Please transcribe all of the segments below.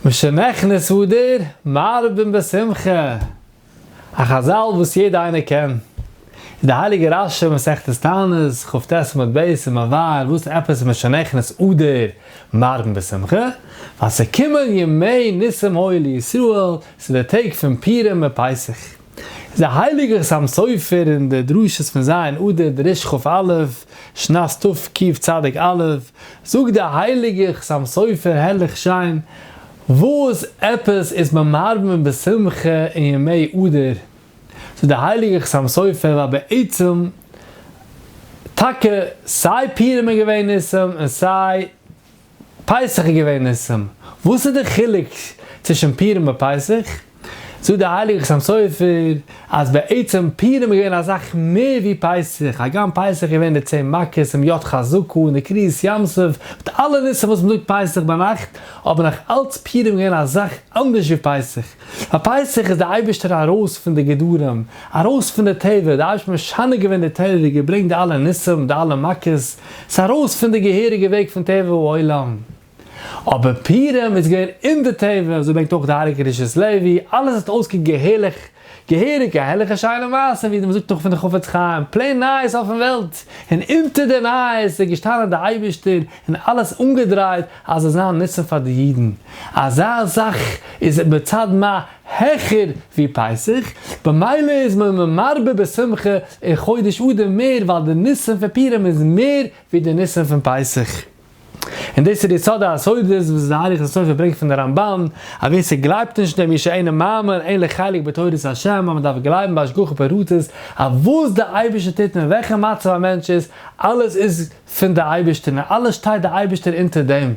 משנכנס אדר מרבין בשמחה, א חזל וואס יעדע איינער קען, איז די הייליגע רשי מסכת תענית, כט עמוד ב', איז מבאר וואס עפעס איז משנכנס אדר מרבין בשמחה, ווייל ס'קומען ימי ניסים היו לישראל, ס'איז די טעג פון פורים און פסח. איז די הייליגע חתם סופר אין די דרשות פון ז' אדר דרוש כא, שנת תקצ א, זאגט די הייליגע חתם סופר הערליך שיין, וואס עפעס איז מען מרבין בשמחה אין ימי אדר? זאגט די הייליגע חתם סופר ווייל בעצם טאקע סיי פורים איז געווען ניסים און סיי פסח איז געווען ניסים, וואס איז די חילוק צווישן פורים און פסח? זאגט דער הייליגער חתם סופר אז בעצם פורים איז געווען אסאך מער ווי פסח, הגם פסח איז געווען די צען מכות און יד חזקה און די קריעת ים סוף מיט אלע ניסים וואס מען זאגט פסח ביינאכט, אבער נאך אלץ פורים איז געווען אסאך אנדערש ווי פסח, ביי פסח איז דער אייבערשטער ארויס פון די גדרים, ארויס פון די טבע, דער אייבערשטער משנה געווען די טבע, געברענגט די אלע ניסים, די אלע מכות, ס'איז ארויס פון די געהעריגע וועג פון טבע העולם. אבער פורים איז געווען אין די טבע, אזוי ברענגט אויך די הייליגע קדושת לוי, אלעס האט אויסגעקוקט געהערליך, געהעריג, א הערליכע שיינע מעשה, ווי מ'זאגט נאך פון די חפץ חיים, plain נייעס אויפן וועלט, און אונטער די נייעס איז געשטאנען די אייבערשטער און אלעס אנגעדרייט אז עס זאל זיין ניסים פאר די אידן. אזא זאך איז מצד מה העכער ווי פסח, במילא איז מען מרבה בשמחה אין חודש אדר מער ווייל די ניסים פון פורים איז מער ווי די ניסים פון פסח. און דאס איז די יסוד היסודות וואס די הייליגע סופר ברענגט פון די רמבן אז ווער ס'גלייבט נישט אין דעם מי שאינו מאמין אין לו חלק בתורת ה' אז מ'דארף גלייבן בהשגחה פרטית אז וואס די אייבערשטער טוט און אין וועלכע מצב א מענטש איז אלעס איז פון די אייבערשטער און אלעס שטייט די אייבערשטער אונטער דעם.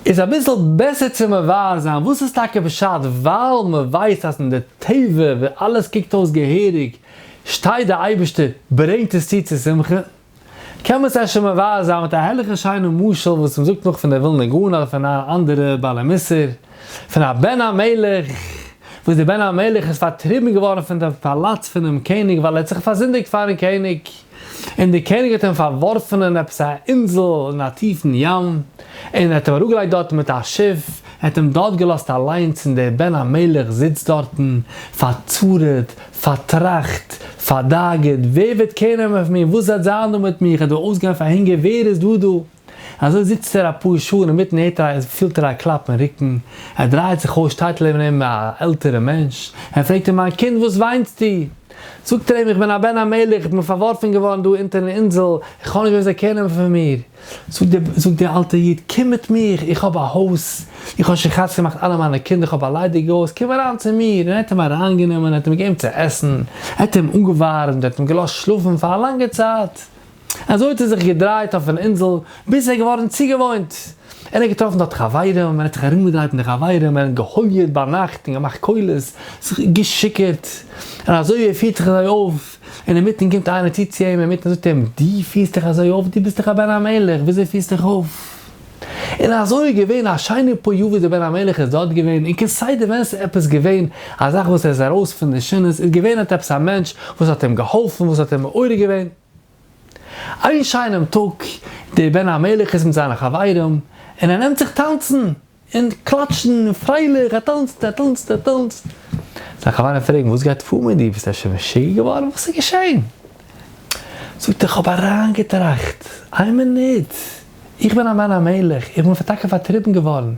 איז אביסל בעסער צו מבאר זיין וואס איז טאקע פשט ווייל מען ווייסט אז אין די טבע ווי אלעס קוקט אויס געהעריג שטייט די אייבערשטער ברענגט עס צו צו שמחה. קען מען עס אפשר מבאר זיין מיט א הערליכע שיינע משל וואס מען זאגט נאך פון די ווילנא גאון אדער פון אנדערע בעלי מוסר פון א בן המלך וואס די בן המלך איז פארטריבן געווארן פון די פאלאץ פונעם קעניג ווייל ער האט זיך פארזינדיגט פארן קעניג און די קעניג האט אים פארווארפן אין עפעס א אינזל אין א טיפן ים און ער האט אים אראפגעלייגט דארטן מיט א שיף ער האט אים דארט געלאזט אליינס און דער בן המלך זיצט דארטן פארצרה'ט פארטראכט, פארדאגה'ט, ווער וועט קער נעמען פון מיר, וואס וועט זיין דא מיט מיר, איך וועל דא אויסגיין פאר הונגער, ווער איז דא דא? אזוי זיצט ער אפאר שעה און אינמיטן הערט ער א פילט ער א קלאפ אין רוקן, ער דרייט זיך אויס שטייט לעבן אים א עלטערע מענטש, ער פרעגט אים מיין קינד וואס וויינסטו? זאגט ער אים איך בין א בן המלך, איך בין פארווארפן געווארן דא אונטערן אינזל, איך האב נישט ווער זאל קער נעמען פון מיר. זאגט דער זאגט דער אלטער איד, קום מיט מיר, איך האב א הויז, איך האב שוין חתונה געמאכט אלע מיינע קינדער, איך האב א ליידיגע הויז, קום אריין צו מיר, און ער האט אים אריינגענומען, ער האט אים געגעבן צו עסן, ער האט אים אנגעווארעמט, ער האט אים געלאזט שלאפן פאר א לאנגע צייט. אזוי האט ער זיך געדרייט אויפן אינזל, ביז ער איז געווארן צוגעוואוינט. און ער האט געטראפן דארט חברים, און ער האט זיך ארומגעדרייט מיט די חברים, און געהוליעט ביינאכט, און געמאכט קולות, זיך געשיכורט, און אזוי ווי ער פירט זיך אזוי אויף, און אינמיטן קומט איינער צו צו אים אינמיטן זאגט אים, דו פירסט דיך אזוי אויף? דו ביסט דאך א בן המלך, וויאזוי פירסט דיך אויף? און אזוי איז געווען א שיינע פאר יאר וואס דער בן המלך איז דארט געווען, און כסדר ווען עס איז עפעס געווען א זאך וואס ער איז ארויס פון די שינעס, איז געווען אט עפעס א מענטש וואס האט אים געהאלפן, וואס האט אים מעורר געווען. איין שיינעם טאג, דער בן המלך איז מיט זיינע חברים, און ער נעמט זיך טאנצן, און קלאטשן און פרייליך, ער טאנצט, ער טאנצט, ער טאנצט. זיין חברים פרעגן, וואס גייט פאר מיט דיר, ביסט אפשר משוגע געווארן, וואס איז געשען? זאגט ער, איך האב אריינגעטראכט, איין מינוט, איך בין א בן המלך, איך בין טאקע פארטריבן געווארן,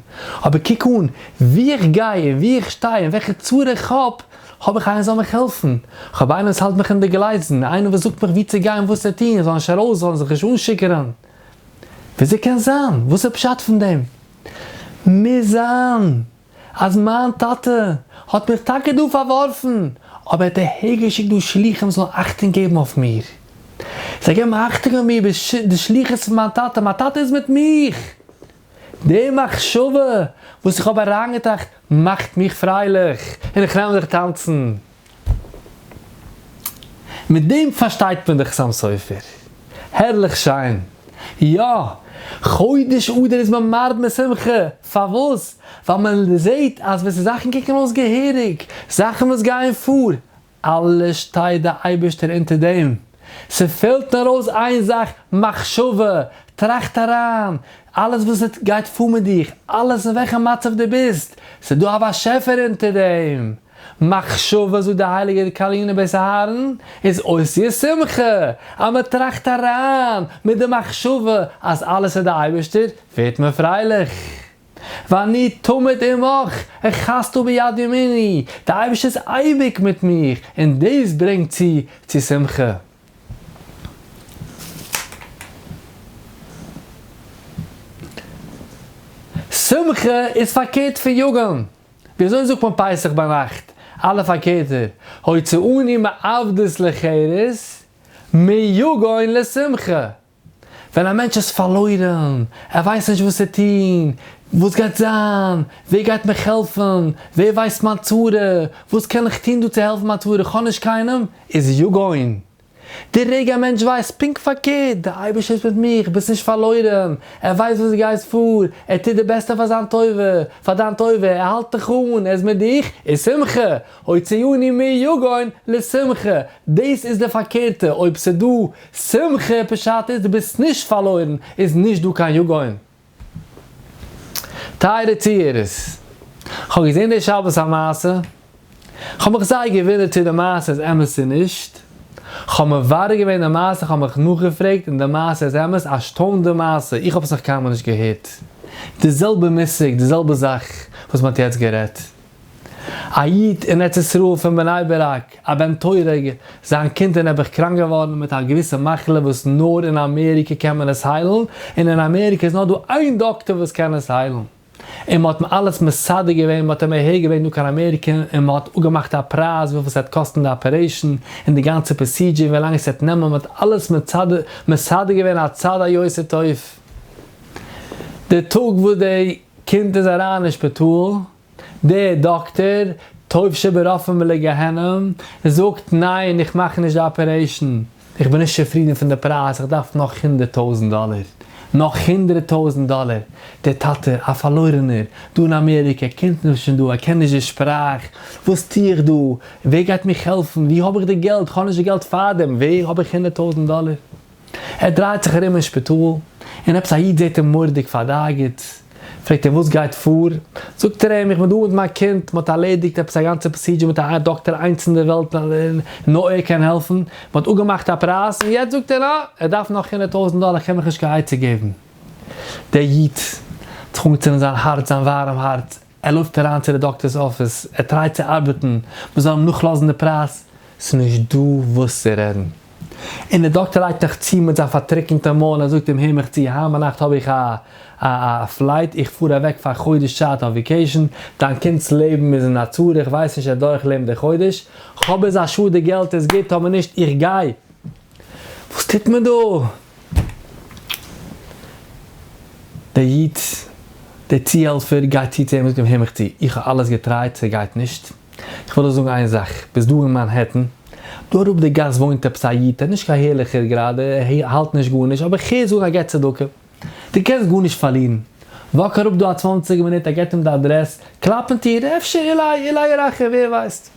אבער קוק אן וואו איך גיי און וואו איך שטיי און וועלכע צרה איך האב, האב איך איינער זאל מיך העלפן, איך האב איינער וואס האלט מיך אין די גלייזן, איינער וואס זאגט מיך וואו צו גיין, וואס צו טון, איך זאל נישט ארויס, זאל זיך נישט אנשיכור'ען. וויאזוי קען זיין? וואס איז פשט פון דעם? מוז זיין אז מיין טאטע האט מיך טאקע דא פארווארפן, אבער ער האט אהערגעשיקט דא שליחים זאלן אכטונג געבן אויף מיר. זיי געבן אכטונג אויף מיר די שליחות פון מיין טאטע, מיין טאטע איז מיט מיך! די מחשבה וואס איך האב אריינגעטראכט מאכט מיך פרייליך און איך נעם זיך טאנצן. מיט דעם פארשטייט מען די חתם סופר. הערליך שיין. יא, חודש אדר איז מען מרבה בשמחה. פארוואס? ווייל מען זעט אז ווען ס'זאכן קוקן אויס געהעריג, זאכן וואס גייען פאר, אלעס שטייט די אייבערשטער אונטער דעם. ס'פעלט נאר אויס איין זאך, מחשבה. טראכט אריין, אלעס וואס עס גייט פאר מיט דיך, אלעס אין וועלכע מצב דו ביסט, ס'איז דא א באשעפער אונטער דעם. מחשבה זאגט דער הייליגער קארלינער בית אהרן, איז אותיות שמחה, אז מען טראכט אריין מיט די מחשבה אז אלעס איז דער אייבערשטער, ווערט מען פרייליך. ואני תמיד עמך, אחזת ביד ימיני, דער אייבערשטער איז אייביג מיט מיך, און דאס ברענגט צו צו שמחה. שמחה איז פארקערט פון יגון. ווי אזוי זאגט מען פסח ביינאכט? אלע פארקערטער, הוציאני מעבדות לחירות, מיגון לשמחה. ווען א מענטש איז פארלוירן, ער ווייסט נישט וואס צו טון, וואס גייט זיין, ווער גייט מיך העלפן, ווער ווייסט מיין צרה, וואס קען איך טון דא צו העלפן מיין צרה, איך האב נישט קיינעם, איז יגון. די רגע א מענטש ווייסט פונקט פארקערט, דער אייבערשטער איז מיט מיך, ביסט נישט פארלוירן, ער ווייסט וואס גייט פאר, ער טוט די בעסטע פאר זיין טובה, פאר דיין טובה, ער האלט דיך אן, ער איז מיט דיך, איז שמחה, הוציאני מיגון לשמחה, דאס איז די פארקערטע, אויב ס'דא שמחה פשט איז דו ביסט נישט פארלוירן, איז נישט דא קיין יגון. טייערע צוהערערס, כ'האב געזען די שבת א מעשה, כ'האב מיך זייער געוואונדערט צו די מעשה איז אמת צו נישט, כ'האב מברר געווען די מעשה, כ'האב מיך נאכגעפרעגט און די מעשה איז אמת, א שטוינדע מעשה, איך האב עס נאך קיינמאל נישט געהערט, די זעלבע מושג, די זעלבע זאך וואס מ'האט יעצט גערעדט. א איד אין ארץ ישראל פון בני ברק, א בן תורה, זיין קינד איז נעבעך קראנק געווארן מיט א געוויסע מחלה וואס נאר אין אמעריקע קען מען עס היילן, און אין אמעריקע איז נאר דא איין דאקטער וואס קען עס היילן. און מען האט אים אלעס מסדר געווען, מען האט אים אהער געברענגט דא קיין אמעריקע, און מען האט אפגעמאכט א פרייז וויפיל ס'וועט קאסטן די operation, און די גאנצע procedure, און ווי לאנג ס'וועט נעמען, מען האט אלעס מסדר געווען א צד היותר טוב. די טאג וואס די קינד איז אריין אין שפיטאל, דער דאקטער, טוב שברופאים לגיהנום, זאגט ניין איך מאך נישט די operation, איך בין נישט צופרידן פון די פרייז, איך דארף נאך 100,000 דאלער. נאך 100,000 דאלער! דער טאטע, א פארלוירענער, דא אין אמעריקע, ער קומט נישט פון דא, ער קען נישט די שפראך, וואס טו איך דא? ווער גייט מיך העלפן? ווי האב איך די געלט? איך האב נישט די געלט פארדעם, ווער האב איך 100,000 דאלער? ער דרייט זיך ארום אין שפיטאל, און עפעס א איד זעט אים מורא'דיג פארדאגה'ט, פרעגט אים וואס גייט פאר? זאגט ער אים איך בין דא מיט מיין קינד, מען האט ארלעדיגט עפעס א גאנצע procedure מיט א דאקטער איינס אין די וועלט נאר ער קען העלפן, מען האט אפגעמאכט א פרייז, און יעצט זאגט ער אה, ער דארף נאך 100,000 דאלער, איך קען מיך נישט קיין עצה געבן. דער איד האט זיך אנגעצינדן זיין הארץ, זיין ווארעם הארץ, ער לויפט אריין צו די דאקטער'ס אפיס, ער try ט צו ארבעטן מען זאל אים נאכלאזן די פרייז, ס'איז נישט דא וואס צו רעדן. און דער דאקטער לייגט נאך צו מיט זיין פארטריקענטע מויל און זאגט אים הער מיך צו, היינט ביינאכט האב איך א א flight, איך פאר אוועק פאר א חודש צייט אויף vacation, דיין קינד'ס לעבן איז אין א צרה, איך ווייס נישט ער וועט דורכלעבן די חודש, כ'האב איז א שאד די געלט איז גוט אבער נישט, איך גיי. וואס טוט מען דא? דער איד, דער צוהעלפער גייט צו צו אים און זאגט אים הער מיך צו, איך האב אלעס גע try ט, ס'גייט נישט, איך וויל דיר זאגן איין זאך, ביסט דא אין מאנהעטן, דא אראפ די גאס וואוינט עפעס א איד, ער איז נישט קיין הערליכער גראדע, ער האלט נישט גארנישט, אבער איך הער זאגן ער געבט צדקה, דו קענסט גארנישט פארלירן, walk אראפ דא א צוואנציג מינוט, ער געבט אים די אדרעס, קלאפ אין טיר, אפשר אולי, אולי ירחם, ווער ווייסט.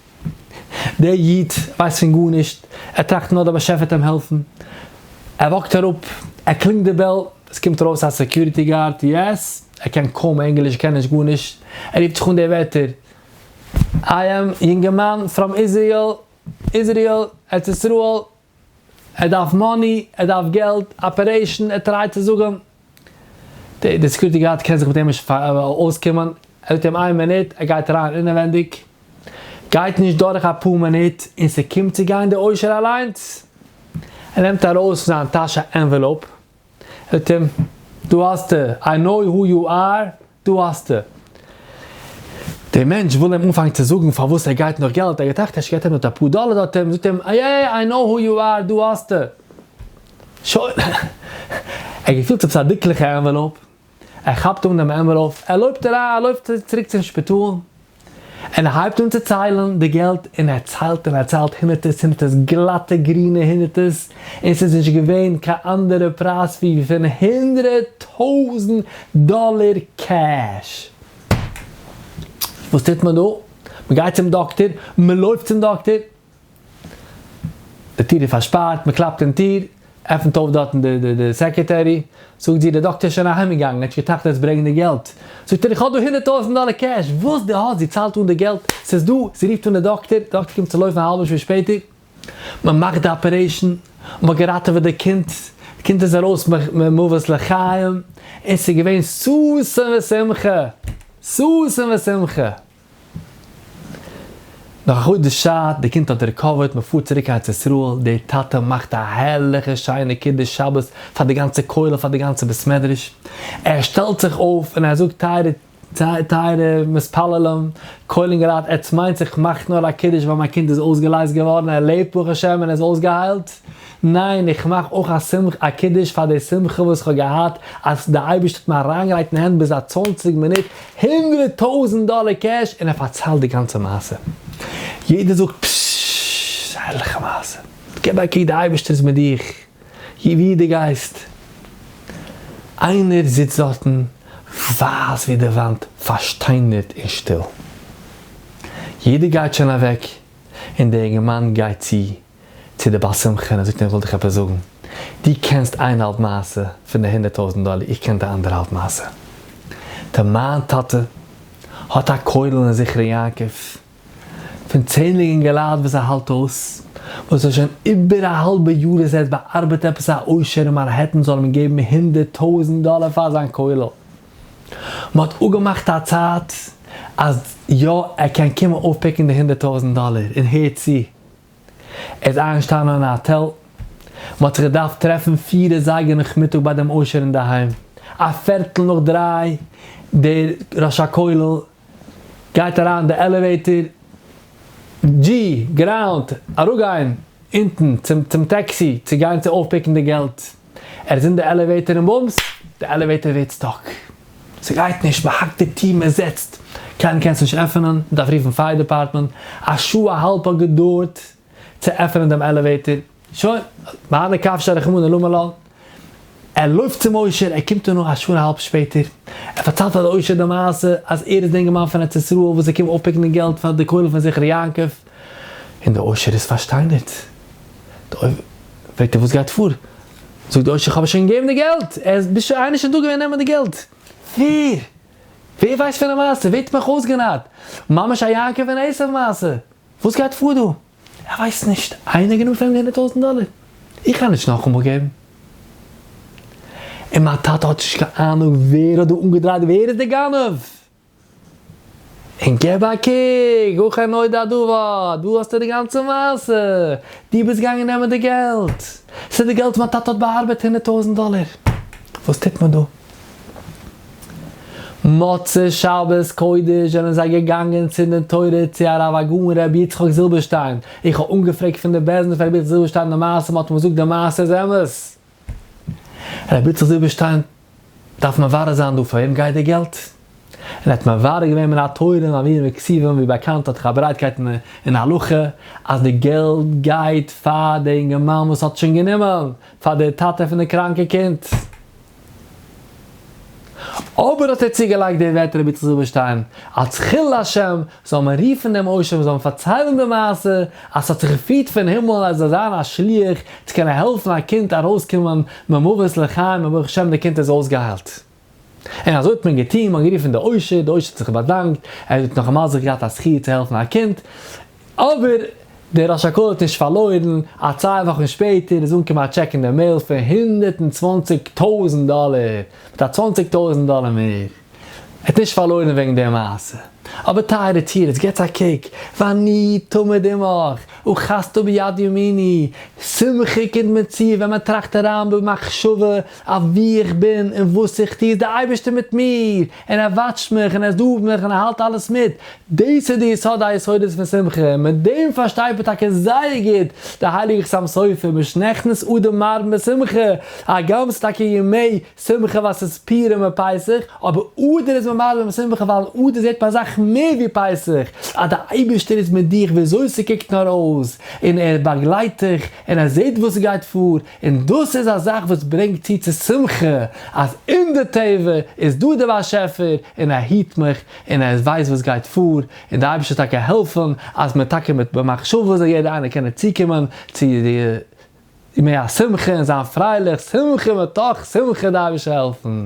דער איד ווייסט פון גארנישט, ער טראכט נאר דער באשעפער וועט אים העלפן, ער walk ט אראפ, ער קלינגט די bell, עס קומט ארויס א security guard, yes, ער קען קוים ענגליש, ער קען נישט גארנישט, ער רופט זיך אן די ווערטער, I am יונגערמאן from Israel, Israel, ארץ ישראל, ער דארף money, ער דארף געלט, operation, ער try ט צו זאגן, די security guard קען זיך מיט אים נישט אויסקומען, ער זאגט אים איין מינוט, ער גייט אריין אינעווענדיג, גייט נישט דורך אפאר מינוט און ס'קומט צו גיין די עושר אליינס, ער נעמט ארויס פון זיין טאש א envelope, ער זאגט אים, דא האסטו, I know who you are, דא האסטו. דער מענטש וויל אים אנפאנגען צו זאגן פארוואס ער גייט נאך געלט, ער האט געטראכט אפשר געט ער אים דארט אפאר דאלער דארט אים, זאגט אים, איי איי איי know who you are, דא האסטו. שוין. ער געפילט עפעס א דיקליכע envelope, ער כאפט אן דעם envelope, ער לויפט אריין, ער לויפט צוריק צום שפיטאל, און ער הייבט אן צו ציילן די געלט, און ער ציילט און ער ציילט הונדערטערס הונדערטערס גלאטע גרינע הונדערטערס, און ס'איז נישט געווען קיין אנדערע פרייז ווי פון 100,000 דאלער cash. וואס טוט מען דא? מ'גייט צום דאקטער, מ'לויפט צום דאקטער, די טיר איז פארשפארט, מ'קלאפט אין טיר. עפנט אויף דארטן די די די secretary, זאגט זי, דער דאקטער איז שוין אהיימגעגאנגען, ער האט נישט געטראכט יעצט ברענגען די געלט. זאגט ער, איך האב דא 100,000 דאלער cash, וואס דו האסט? זי ציילט אן די געלט, ס'איז דא, זי רופט אן די דאקטער, די דאקטער קומט צו לויפן א האלבע שעה שפעטער, מען מאכט די operation, מען האט געראטעוועט די קינד, די קינד איז ארויס ממוות לחיים, און ס'איז געווען ששון ושמחה, ששון ושמחה. נאך א חודש צייט, די קינד האט recovered, מען פארט צוריק ארץ ישראל, די טאטע מאכט א הערליכע שיינע קידוש שבת פאר די גאנצע כולל, פאר די גאנצע בית מדרש, ער שטעלט זיך אויף און ער זאגט טייערע טייערע מתפללים, כולל אינגעלייט, עטס מיינטס איך מאך נאר א קידוש ווייל מיין קינד איז אויסגעלייזט געווארן, ער לעבט ברוך השם און ער איז אויסגעהיילט? ניין, איך מאך אויך א שמחה, א קידוש פאר די שמחה וואס איך האב געהאט אז די אייבערשטער האט מיר אריינגעלייגט אין הענט ביז א 20 מינוט 100,000 דאלער cash, און ער פארציילט די גאנצע מעשה. יעדער זאגט פששש, הערליכע מעשה. געב א קוק די אייבערשטער איז מיט דיך, ווי דו גייסט. איינער זיצט דארטן ווייס ווי די וואנט, פארשטיינערט און שטיל. יעדער גייט שוין אוועק, און דער אינגערמאן גייט צו צו די בעל שמחה און ער זאגט אים איך וויל דיך עפעס זאגן, דו קענסט איין האלב מעשה פון די 100,000 דאלער, איך קען די אנדערע האלב מעשה. די מיין טאטע האט א כולל אין זכרון יעקב פון צענדליגע אינגעלייט וואס ער האלט אויס, וואס איז שוין איבער א האלבע יאר איז ער באארבעט עפעס א עושר אין מאנהעטן זאל אים געבן 100,000 דאלער פאר זיין כולל. מען האט אפגעמאכט א צייט אז יא ער קען קומען אויף pick ן די 100,000 דאלער, און הער צו, ער איז איינגעשטאנען אין א האטעל, מען האט זיך געדארפט טרעפן פיר אזייגער נאכמיטאג ביי דעם עושר אינדערהיים, א פערטל נאך דריי, דער ראש הכולל גייט אריין אין די elevator, G, ground, אראפגיין אונטן צום צום טעקסי צו גיין צו אויף pick ן די געלט, ער איז אין די elevator און בומס, די elevator ווערט stuck, ס'גייט נישט, מ'האקט די טיר, מ'זעצט, קיינער קען עס נישט עפענען, מ'דארף רופן fire department, א שעה א האלב האט געדויערט צו עפענען דעם elevator, שוין, מהנה כבשי רחמנא למה לן, ער לויפט צום עושר, ער קומט אן נאך א שעה און א האלב שפעטער, ער פארציילט פאר די עושר די מעשה, אז ער איז די אינגערמאן פון ארץ ישראל וואס איז געקומען אויף pick ן די געלט פאר די כולל פון זכרון יעקב, און די עושר איז פארשטיינערט, פרעגט ער וואס גייט פאר? זאגט די עושר איך האב שוין געגעבן די געלט, ער איז ביסט שוין איינער שוין דא געווען נעמען די געלט, ווער? ווער ווייסט פון די מעשה? ווער האט מיך אויסגענארט? ממש א יעקב און עשו מעשה, וואס גייט פאר דא? ער ווייסט נישט, איינער גענומען פון אים 100,000 דאלער, איך קען נישט נאכאמאל געבן. און מיין טאטע האט נישט קיין אהנונג ווער האט דא אנגעדרייט, ווער איז די גנב? און געב א קוק, אכן נודע הדבר, דא האסטו די גאנצע מעשה, דו ביסט געגאנגען נעמען די געלט, ס'איז די געלט מיין טאטע האט באארבעט 100,000 דאלער, וואס טוט מען דא? מוצאי שבת קודש זענען זיי געגאנגען צו דין תורה צו הרב הגאון רבי יצחק זילבערשטיין, איך האב אנגעפרעגט פון די בית דין פון רבי יצחק זילבערשטיין די מעשה, מען האט מיר געזאגט די מעשה איז אמת. רבי יצחק זילבערשטיין דארף מברר זיין דא פאר וועם גייט די געלט, און ער האט מברר געווען מן התורה מאמירים וכתובים ווי באקאנט האט זיך א ברייטקייט אין הלכה אז די געלט גייט פאר די אינגערמאן וואס האט שוין גענומען, פאר די טאטע פון די קראנקע קינד. אבער האט ער צוגעלייגט די ווערטער רבי יצחק זילבערשטיין, אלס חילול השם זאל מען רופן דעם עושר און זאל מען פארציילן די מעשה אז ס'האט זיך געפירט פון הימל אז ער זאל זיין א שליח צו קענען העלפן א קינד ארויסקומען ממוות לחיים און ברוך השם די קינד איז אויסגעהיילט. און אזוי האט מען געטון, מען האט גערופן די עושר, די עושר האט זיך באדאנקט, ער האט נאכאמאל זיך געהאט א זכי' צו העלפן א קינד, אבער דער ראש הקהל האט נישט פארלוירן, א צוויי וואכן שפעטער איז אנגעקומען א טשעק אין די mail פון 120,000 דאלער, מיט א 20,000 דאלער מער. ער האט נישט פארלוירן וועגן די מעשה. אבער טייערע טירערס, געטס א קוק, ואני תמיד עמך, אחזת ביד ימיני, שמחה קומט מיר צו ווען מען טראכט אריין במחשבה אויף וואו איך בין און וואס איך טו, איז דער אייבערשטער מיט מיר, און ער watch ט מיך און ער איז דא מיט מיך און ער האלט אלעס מיט. דאס איז די יסוד היסודות פון שמחה, און מיט דעם פארשטייט מען טאקע זייער גוט די הייליגע חתם סופר, משנכנס אדר מרבין בשמחה, הגם ס'איז טאקע ימי שמחה ווייל ס'איז פורים און פסח, אבער אדר איז מען מרבה בשמחה ווייל אין אדר זעט מען אסאך מער ווי פסח, אז דער אייבערשטער איז מיט דיך וויאזוי ס'קוקט נאר אויס, און ער באגלייט דיך, און ער זעט וואס ס'גייט פאר, און דאס איז א זאך וואס ברענגט צו צו שמחה, אז אין די טבע איז דא דער באשעפער און ער היט מיך, און ער ווייסט וואס גייט פאר, און דער אייבערשטער זאל טאקע העלפן אז מען טאקע מיט במחשבה זאל יעדער איינער קענען צוקומען צו די. ימי השמחה און זיין פרייליך, שמחה מתוך שמחה די אייבערשטער העלפן.